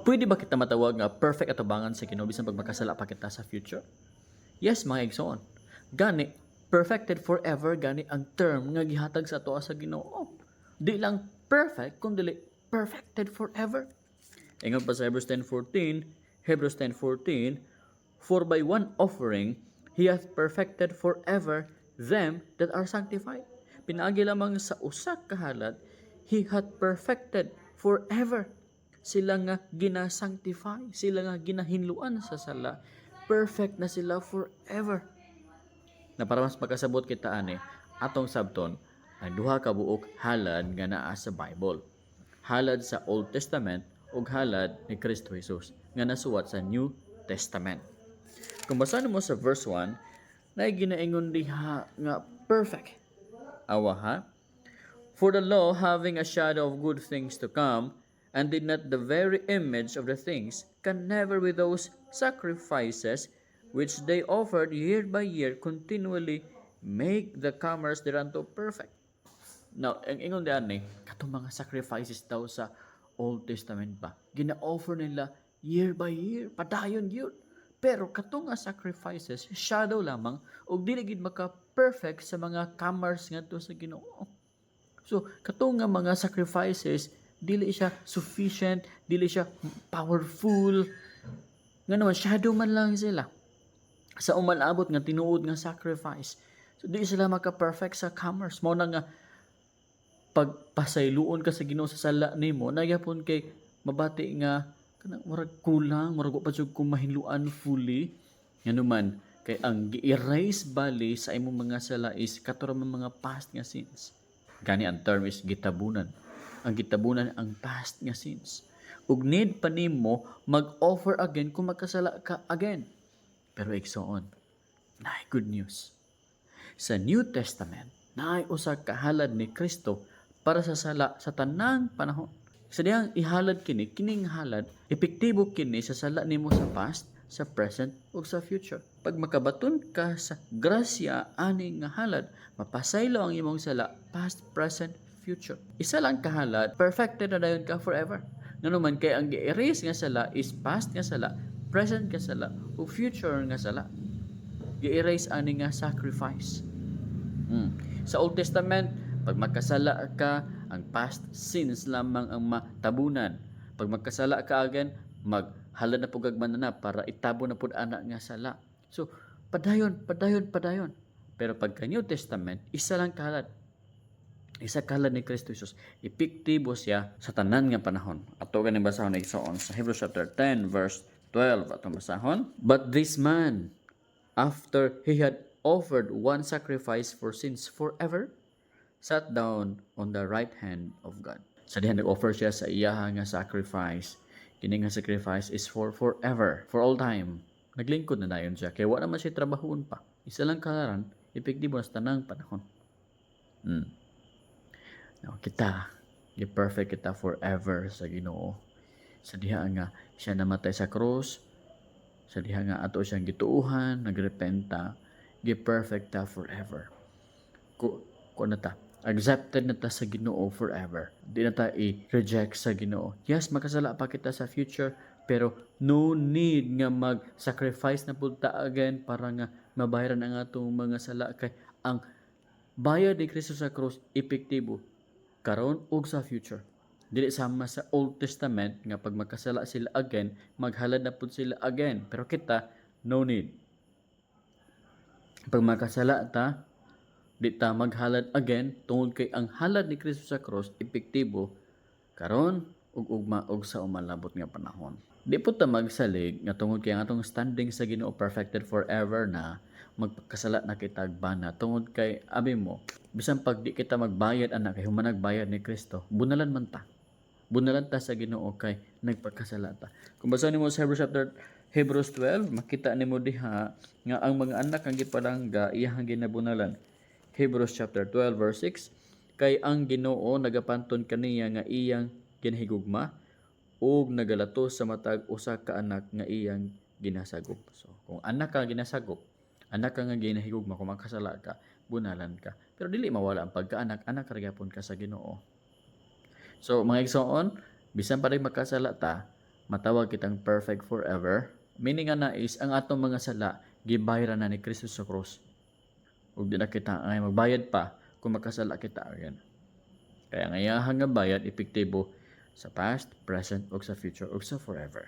Pwede ba kita matawag nga perfect atubangan sa Ginoo bisan pag makasala pa kita sa future? Yes, mga igsoon. Gani, perfected forever gani ang term nga gihatag sa atoa sa Ginoo. Di lang perfect, kun dili perfected forever. Ingon pa sa Hebrews 10:14, Hebrews 10:14, "For by one offering he hath perfected forever them that are sanctified." Pinaagi lamang sa usa ka halad, he hath perfected forever sila nga gina-sanctify, sila nga ginahinluan sa sala. Perfect na sila forever. Na para mas makasabot kita ani, atong sabton ang duha ka buok halad nga naa sa Bible. Halad sa Old Testament ug halad ni Kristo Jesus nga nasuwat sa New Testament. Kung basahan mo sa verse 1, na ginaingon diha nga perfect. Awa ha? "For the law, having a shadow of good things to come, and did not the very image of the things, can never with those sacrifices which they offered year by year continually make the comers thereunto perfect." Now, ang ingon diyan ni, katong mga sacrifices daw sa Old Testament ba, gina-offer nila year by year, padayon yun. Pero katong nga sacrifices, shadow lamang, ug dili gid maka-perfect sa mga comers ngadto sa Ginoo. So, katong nga mga sacrifices, dili siya sufficient, dili siya powerful. Nga naman, shadow man lang sila sa umalabot nga tinuod nga sacrifice. So, di sila maka-perfect sa comers. Mao na nga, pagpasayloon ka sa Ginoo sa sala nimo, nagyapon kay mabati nga kanang murag kulang, murag wa pa jud ko mahinluan fully. Ngano man kay ang gi-erase bali sa imong mga sala is kato ra man mga past nga sins. Gani ang term is gitabunan. Ang gitabunan ang past nga sins. Ug need pa nimo mag-offer again kung magkasala ka again. Pero igsoon, naay good news. Sa New Testament, naay usa ka halad ni Kristo para sa sala sa tanang panahon. Sa dihang ihalad kini, kining halad, epektibo kini sa sala nimo sa past, sa present ug sa future. Pag makabaton ka sa grasya ani nga halad, mapasaylo ang imong sala past, present, future. Isa lang ka halad, perfected na dayon ka forever. Ngano man kay ang gi-erase nga sala is past nga sala, present nga sala, ug future nga sala. Gi-erase ani nga sacrifice. Sa Old Testament, pag magkasala ka, ang past sins lamang ang matabunan. Pag magkasala ka again, maghalad na pud kag mananap para itabon na pud ana nga sala. So, padayon, padayon, padayon. Pero pagka New Testament, isa lang kahalad. Isa kahalad ni Kristo Jesus. Epektibo siya sa tanan nga panahon. Ato ganing basahon, igsoon, sa Hebrews chapter 10 verse 12, atong basahon. "But this man, after he had offered one sacrifice for sins forever, sat down on the right hand of God." Sa diha nag-offer siya sa iyaha nga sacrifice. Kini nga sacrifice is for forever, for all time. Naglingkod na dayon siya kay wa naman siya trabahoon pa. Isa lang kahalaran, epektibo na sa tanang panahon. Now, kita, gi-perfect kita forever sa Ginoo. Sa diha nga siya namatay sa krus, sa diha nga ato siyang gituuhan, nagrepenta, gi-perfect ta forever. Ku na ta, accepted na ta sa Ginoo forever. Di na ta i-reject sa Ginoo. Yes, makasala pa kita sa future, pero no need nga mag-sacrifice na pud ta again para nga mabayaran ang atong mga sala kay ang bayad ni Kristo sa krus epektibo karon ug sa future. Dili sama sa Old Testament nga pag magkasala sila again, maghalad na pud sila again. Pero kita, no need. Pag makasala ta, di ta maghalad again tungod kay ang halad ni Kristo sa cross epektibo karon ug ugma ug sa umalabot nga panahon. Di po ta magsalig nga tungod kay ang atong standing sa Ginoo perfected forever na, magpakasala na kita bana, tungod kay abi mo, bisan pag di kita magbayad ana kay human nagbayad ni Kristo, bunalan man ta. Bunalan ta sa Ginoo kay nagpagkasala ta. Kung basahin nimo sa Hebrews chapter Hebrews 12, makita nimo diha nga ang mga anak ang gipalangga iyang ginabunalan. Hebrews chapter 12 verse 6, "Kay ang Ginoo nagapanton kaniya nga iyang ginahigugma ug nagalatos sa matag usa ka anak nga iyang ginasagop." So, kung anak ka ginasagop, anak ka nga ginahigugma, kung makasala ka, bunalan ka. Pero dili mawala ang pagkaanak, anak ra gyapon ka sa Ginoo. So, mga igsoon, bisan pa rin makasala ta, Matawag kitang perfect forever. Meaning nga na is ang atong mga sala gibayaran na ni Kristo sa krus. Ug di na kita ay magbayad pa kung makasala kita again. Kaya nga iyahang nga bayad epektibo sa past, present, ug sa future, ug sa forever.